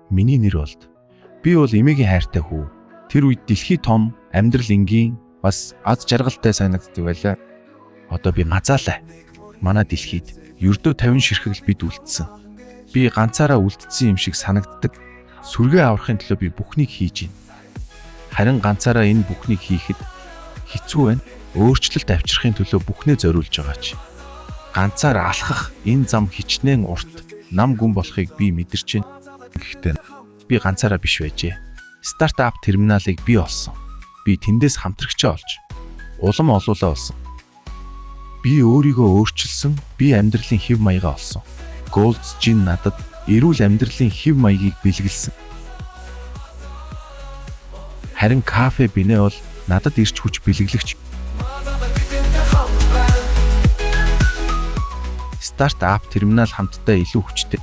Миний нэр болд. Би бол эмээгийн хайртай хүү. Тэр үед дэлхий том, амьдрал энгийн, бас аз жаргалтай санагддаг байлаа. Одоо би мазаалаа. Манай дэлхийд ердөө 50 ширхэг л бид үлдсэн. Би ганцаараа үлдсэн юм шиг санагддаг. Сүргээ аврахын төлөө би бүхнийг хийж байна. Харин ганцаараа энэ бүхнийг хийхэд хэцүү байна. Өөрчлөлт авчрахын төлөө бүхнээ зориулж байгаа ч. Ганцаар алхах энэ зам хичнээн урт нам гүн болохыг би мэдэрч байна. Гэхдээ би ганцаараа биш байжээ. Стартап терминалыг би олсон. Би тэндээс хамтрагчаа олж улам олуулаа болсон. Би өөрийгөө өөрчилсөн, би амьдралын хэв маягаа олсон. Gold's Gym надад эрүүл амьдралын хэв маягийг бэлгэлсэн. Харин кафе бинэ бол надад эрч хүч бэлэглэгч. Стартап терминал хамтдаа илүү хүчтэй.